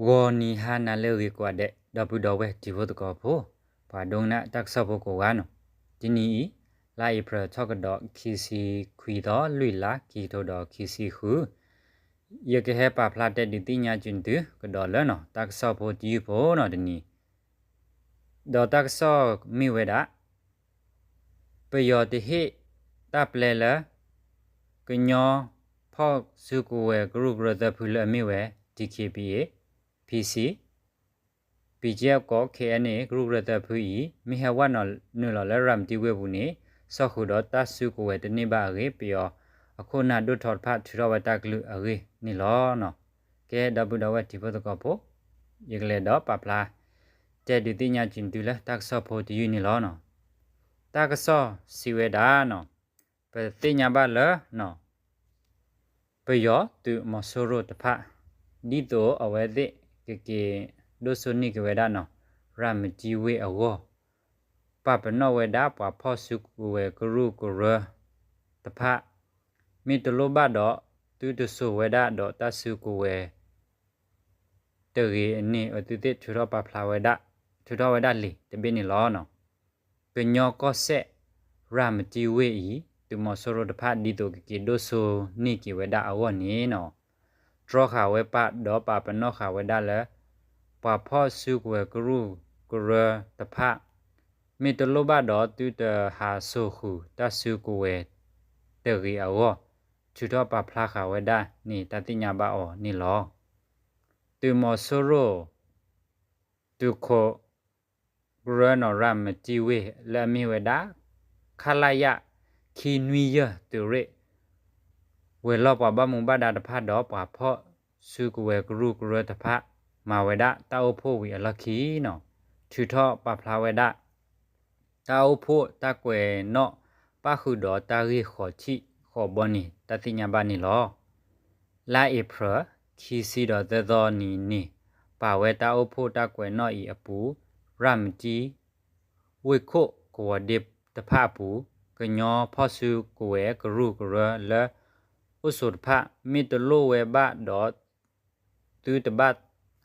ဂီၤနံၤဟါနၤလၢအဂ့ၤကိးဂၤဒဲး ဒီပုၢ်ဒီဝဲၢ်တံၤဖိသကိးဖိ, ပှၤဒိကနၣ်တၢ်ကစီၣ်ဖိကိးဂၤနီၤ, တနံၤအံၤ လါအ့ဖြ့ၣ်ထီၣ်ကဒီးခံဆံခွံသီ လွံၢ်လါ ခံကထိဒီးခံဆံဃု, ယကဟဲပာ်ဖျါတဲဒုးသ့ၣ်ညါက့ၤသုကဒီးလၢနီၤ တၢ်ကစီၣ်ဖိတယုၢ်ဖိနီၤတနံၤ, ဒီးတၢ်ကစီၣ်မ့ၢ်ဝဲဒၣ် ပယီၤတဟ့ၣ်တၢ်ပျဲလၢ ကညီဖီၣ်စုကဝဲၤကရူၢ်ကရၢသၢဖုလၢအမ့ၢ်ဝဲ DKBA, PC, BGF ကီး KNA ကရူၢ်ကရၢသၢဖုအံၤ မ့ၢ်ဟဲဝဲနုာ်လီၤလၢရၤမတံဝ့ၢ်ပူၤန့ၣ် ဆီၣ်ဃုာ်ဒီးတၢ်စုကဝဲၤတန့ၢ်ဘၣ်အဂ့ၢ် ပယီၤအခိၣ်နၢ်ဒိၣ်ထီတဖၣ်ထုးထီၣ်ဝဲတၢ်ကလုၢ်အဂ့ၢ်န့ၣ်လီၤ. ကဲဒီပုၢ်ဒီဝဲၢ်တံၤဖိသကိးဖိ, ယကလဲၤဒီးပာ်ဖျါ တဲဒုးသ့ၣ်ညါက့ၤသုလၢတၢ်ကစီၣ်ဖိတယုၢ်န့ၣ်လီၤ. တၢ်ကစီၣ်စံးဝဲဒၣ်နီၤ, ပသ့ၣ်ညါဘၣ်လၢ ပယီၤသုးမီၤစိရိၤတဖၣ် ဒ်သိးအဝဲသ့ၣ်ကက့ၤဒိၣ်စိန့ၢ်က့ၤဝဲဒၣ်နီၤ ရၤမတံဝ့ၢ်အဂီၢ် ပာ်ပနီၣ်ဝဲဒၣ်ပှၤဖီၣ်စုကဝဲၤကရူၢ်ကရၢတဖၣ် မ့ၢ်တလိၣ်ဘၣ်ဒီး သုတစိာ်ဝဲဒၣ်ဒီးတၢ်စုကဝဲၤ တဂ့ၤအန့ၣ် အဝဲသ့ၣ်ထုးထီၣ်ပာ်ဖျါဝဲဒၣ်, ထုးထီၣ်ဝဲဒၣ်လံာ်တဘ့ၣ်န့ၣ်လီၤ. ကညီကီၢ်စဲၣ် ရၤမတံဝ့ၢ်အံၤ သုးမီၤစိရိၤတဖၣ်ဒ်သိးကက့ၤဒိၣ်စိန့ၢ်က့ၤဝဲဒၣ်အဂီၢ်န့ၣ်နီၤ, တြီဃာ်ဝဲပာ်ဒီးပာ်ပနီၣ်ဃာ်ဝဲဒၣ်လၢ ပှၤဖီၣ်စုကဝဲၤကရူၢ်ကရၢတဖၣ် မ့ၢ်တလိၣ်ဘၣ်ဒီး သုတဟးစိာ်ဃုာ်တၢ်စုကဝဲၤ တဂ့ၤအဂီၢ် ထုးထီၣ်ပာ်ဖျါဃာ်ဝဲဒၣ်န့ၣ် တၢ်သ့ၣ်ညါဘၣ်အီၤန့ၣ်လီၤ. သုးမီၤစိရိၤ သုးခိၣ်ကရၢနီၤ ရၤမတံဝ့ၢ်လၢအမ့ၢ်ဝဲဒၣ် ခလရ ခံနွံယဲၢ်သုးရ့ၣ် ဝဲၤလီၢ်ပှၤဘၣ်မူဘၣ်ဒါတဖၣ်ဒီး ပှၤဖီၣ်စုကဝဲၤကရူၢ်ကရၢတဖၣ် မၤဝဲဒၣ်တၢ်အိၣ်ဖှိၣ်ဝံၤအလီၢ်ခံနီၤ, ထုးထီၣ်ပာ်ဖျါဝဲဒၣ် တၢ်အိၣ်ဖှိၣ်တၢ်ကွဲးနီၣ် ပၣ်ဃုာ်ဒီးတၢ်ဂ့ၢ်ဃီထံးဃီဘီန့ၣ် တၢ်သ့ၣ်ညါဘၣ်န့ၣ်လီၤ. လါအ့ဖြ့ၣ် ခံဆံဒီးသၢသီနံၤန့ၣ် ပာ်ဝဲတၢ်အိၣ်ဖှိၣ်တၢ်ကွဲးနီၣ်အံၤအပူၤ ရၤမတံ ဝ့ၢ်ခိၣ်ကဝီၤဒ့တဖၣ်အပူၤ ကညီဖီၣ်စုကဝဲၤကရူၢ်ကရၢလၢ အိၣ်ဆိးတဖၣ် မ့ၢ်တလိၣ်ဝဲဘၣ်ဒီး သုတဘၣ်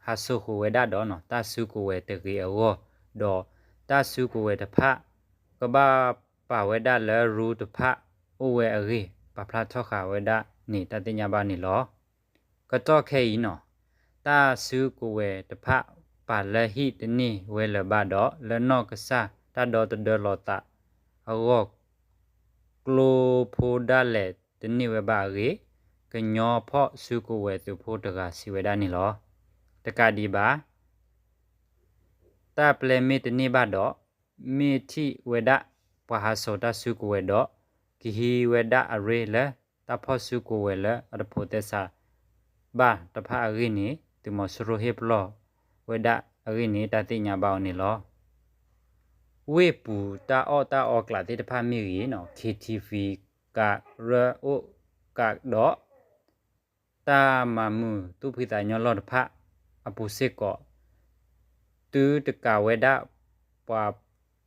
ဟးစိာ်ဃုာ်ဝဲဒၣ်ဒီး တၢ်စုကဝဲၤတဂ့ၤအဂီၢ် ဒီးတၢ်စုကဝဲၤတဖၣ် ကဘၣ်ပာ်ဝဲဒၣ်လၢရူတဖၣ်အိၣ်ဝဲအဂ့ၢ် ပာ်ဖျါထီၣ်ဃာ်ဝဲဒၣ်န့ၣ် တၢ်သ့ၣ်ညါဘၣ်န့ၣ်လီၤ. ကတီၢ်ခဲအံၤနီၤ တၢ်စုကဝဲၤတဖၣ်ပာ်လၢဟံၣ်တန့ၢ်ဝဲလၢၤဘၣ်ဒီး လၢနီၢ်ကစၢ်တၢ်ဒီသဒၢလီၤသးအဂီၢ် ကျိဖိဒၣ်လဲာ်တန့ၢ်ဝဲဘၣ်အဂ့ၢ် ကညီဖီၣ်စုကဝဲၤသုးဖိတဂၤစံးဝဲဒၣ်န့ၣ်လီၤ. တကးဒံးဘၣ် တၢ်ပျဲမ့ၢ်တန့ၢ်ဘၣ်ဒီး မ့ၢ်ထံၣ်ဝဲဒၣ်ပှၤဟးစိာ်တၢ်စုကဝဲၤဒီး ကဟံးဝဲဒၣ်အရ့လၢတၢ်ဖီၣ်စုကဝဲၤလၢအတဖိးသဲစးဘၣ်တဖၣ်အဂ့ၢ်န့ၣ် သုးမီၤစိရိၤဟ့ၣ်ပလီၢ်ဝဲဒၣ်အဂ့ၢ်န့ၣ် တၢ်သ့ၣ်ညါဘၣ်အီၤန့ၣ်လီၤ. ဝ့ၢ်ပူၤတၢ်အီၣ်တၢ်အီကျးသ့ၣ်တဖၣ်မ့ၢ်ဂ့ၤနီၤ KTV ကးရၢအိၣ်ကးဒီး တၢ်မၤမုာ်သူၣ်ဖှံသးညီလီၢ်တဖၣ်အပူၤစ့ၢ်ကီး သုတကးဝဲဒၣ်ပှၤ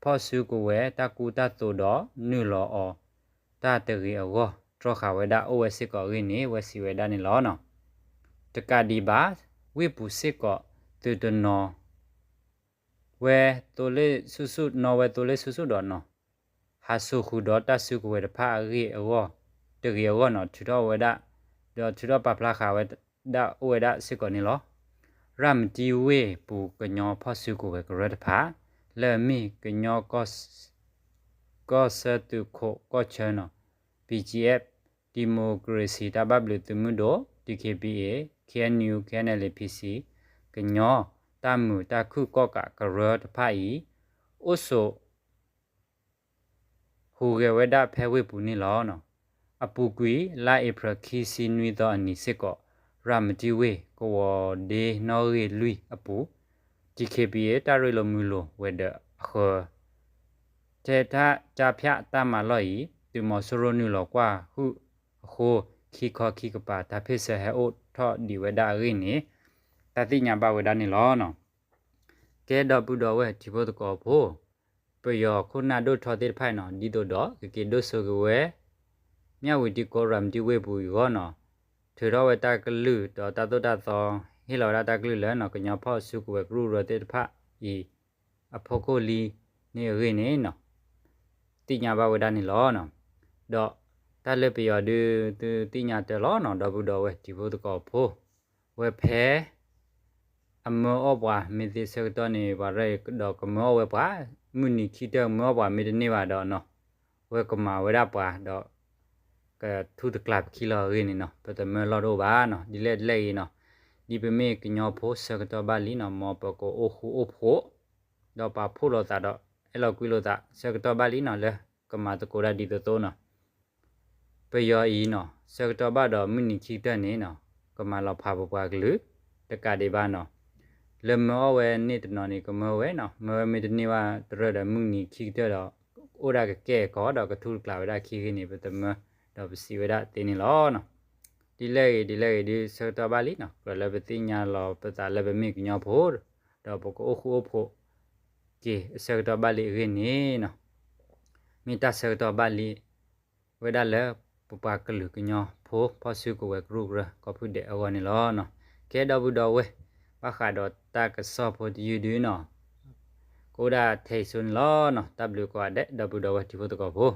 ဖီၣ်စုကဝဲၤတၢ်ကူတၢ်သိးဒီးနုာ်လီၤအီၤတၢ်တဂ့ၤအဂီၢ် တြီဃာ်ဝဲဒၣ်အိၣ်ဝဲစ့ၢ်ကီးအဂ့ၢ်န့ၣ် ဝဲစံးဝဲဒၣ်န့ၣ်လီၤ. တကးဒံးဘၣ် ဝ့ၢ်ပူၤစ့ၢ်ကီး သုတနီၤ ဝဲသိလ့ၣ်ဆူၣ်ဆူၣ် နီၤဝဲသိလ့ၣ်ဆူၣ်ဆူၣ်ဒီးနီၤ ဟးစိာ်ဃုာ်ဒီးတၢ်စုကဝဲၤတဖၣ်အဂ့ၢ်အဂီၢ် တဂ့ၤအဂီၢ်နီၤ ထုးထီၣ်ဝဲဒၣ် ဒီးထုးထီၣ်ပာ်ဖျါဃာ်ဝဲဒၣ်အိၣ်ဝဲဒၣ်စ့ၢ်ကီးန့ၣ်လီၤ. ရၤမတံဝ့ၢ်ပူၤကညီဖီၣ်စုကဝဲၤကရၢတဖၣ် လၢအမ့ၢ်ကညီ ကီၢ်ဆၢသုးခိးကီၢ်ဆၢနီၤ BGF, Democracy တၢ်ဘၣ်ဘျုးသုးမုၢ်ဒိၣ် DKBA, KNU, KNLA, PC, ကညီတၢ်မုာ်တၢ်ခုၣ်ကီၣ်ကးကရၢတဖၣ်အံၤ အိၣ်ဆိး ဟူးဂဲၤဝဲဒၣ်ဖဲဝ့ၢ်ပူၤန့ၣ်လီၤ. အပူၤကွံာ် လါအ့ဖြ့ၣ်ခံဆံနွံသီအနံၤစ့ၢ်ကီး ရၤမတံဝ့ၢ် ကဝီၤဒ့နီၣ်ဂံၢ်လွံၢ်အပူၤ DKBA တၢ်ရ့လိာ်မုာ်လိာ်ဝဲၤဒၢးအဃၢၤ ထဲတၢ်ကၠါဖၠးတၢ်မၤလီၢ်အံၤ သုးမီၤစိရိၤနုာ်လီၤကွၢ်ဟုၣ်အဃိ ခံခီခံကပၤ တၢ်ဖ့ၢ်ဆၢဟဲအိၣ်ထီၣ်ဒံးဝဲဒၣ်အဂ့ၢ်န့ၣ် တၢ်သ့ၣ်ညါဘၣ်ဝဲဒၣ်န့ၣ်လီၤ. ကဲဒီပုၢ်ဒီဝဲၢ်ထံဖိသကိးဖိ, ပယီၤခိၣ်နၢ်ဒိၣ်ထီသ့ၣ်တဖၣ်အံၤနီၤ ဒ်သိးဒီးကက့ၤဒိၣ်စိက့ၤဝဲ မၠၣ်ဝတံကိးရၤမတံဝ့ၢ်ပူၤအံၤအဂီၢ်နီၤ ထုးထီၣ်ဝဲတၢ်ကလုၢ်ဒီးတၢ်သိၣ်တၢ်သီ ဟ့ၣ်လီၤဝဲဒၣ်တၢ်ကလုၢ်လၢနီၤ ကညီဖီၣ်စုကဝဲၤကရူၢ်ကရၢသ့ၣ်တဖၣ်အံၤ အဖီခိၣ်လံန့ၣ်အဂ့ၢ်န့ၣ်နီၤ သ့ၣ်ညါဘၣ်ဝဲဒၣ်န့ၣ်လီၤ. ဒီးတၢ်လၢပယီၤဒုးသုသ့ၣ်ညါတၢ်လီၤနီၤ ဒီပုၢ်ဒီဝဲၢ်တံၤဖိသကိးဖိ ဝဲဖဲ အမၢအီၣ်ပှၤ မ့ၢ်သ့ဆၢကတီၢ်န့ၣ် ပှၤရဲၣ်ဒီးကမၢအီၣ်ဝဲပှၤ မုၢ်နံၤခံကတၢၢ်မၢအီၣ်ပှၤမ့ၢ်တန့ၢ်ဘၣ်ဒီးနီၤ ဝဲကမၤဝဲဒၣ်ပှၤဒီး ကထူတကျးပခံလီၤအဂ့ၢ်န့ၣ်နီၤ ပတမၢလီၢ်တအိၣ်ဘၣ်နီၤ ဒ်လဲၣ်ဒ်လဲၣ်ဂ့ၤနီၤ ဒ်ပမ့ၢ်ကညီဖိဆၢကတီၢ်ဘၣ်လံနီၤ မ်ပကအိၣ်ဃူအိၣ်ဖိး ဒီးပာ်ဖှိၣ်လိာ်သးဒီး အဲၣ်လီၤကွံလိာ်သး ဆၢကတီၢ်ဘၣ်လံနီၤ လၢကမၤသကိးဒၣ်ဒ်သိးသိးနီၤ ပယီၤအံၤနီၤ ဆၢကတီၢ်ဘၣ်ဒီးမုၢ်နံၤခံကတၢၢ်န့ၣ်နီၤ ကမၤလီၤဖးပပှၤကလုာ် တကးဒံးဘၣ်နီၤ လၢမၢအီၣ်ဝဲန့ၢ်တနီၤန့ၣ် ကမၢဝဲနီၤ မၢဝဲမ့ၢ်တန့ၢ်ဘၣ်တရၢၢ်ဒီးမုၢ်နံၤခံကတၢၢ်ဒီး အိၣ်ဒၣ်ကကဲကီးဒီးကထူတကျးဝဲဒၣ်ခံဂ့ၢ်န့ၣ် ပတမၢဒီးပစံးဝဲဒၣ်သ့န့ၣ်လီၤနီၤ ဒ်လဲၣ်ဂ့ၤဒ်လဲၣ်ဂ့ၤဒ်ဆၢကတီၢ်ဘၣ်လံနီၤ ကြၢးလၢပသ့ၣ်ညါလီၤပသးလၢပမ့ၢ်ကညီဖိ ဒီးပကအိၣ်ဃူအိၣ်ဖိးက့ၤအဆၢကတီၢ်ဘၣ်လံအဂ့ၢ်န့ၣ်နီၤ မ့ၢ်တၢ်ဆၢကတီၢ်ဘၣ်လံ ဝဲဒၣ်လၢပပှၤကလုာ်ကညီဖိဖီၣ်စုကဝဲၤကရူၢ်ကရၢ ကိးဖုဒဲးအဂီၢ်န့ၣ်လီၤ. ကဲဒီပုၢ်ဒီဝဲၢ် ဘၣ်ဃးဒီးတၢ်ကစီၣ်ဖိတယုၢ်ဒုနီၤ ကအိၣ်ဒၣ်ထဲအံၤဆိန့ၣ်လီၤ. တၢ်ဘျုးကိးဂၤဒဲး ဒီပုၢ်ဒီဝဲၢ်တံၤဖိသကိးဖိ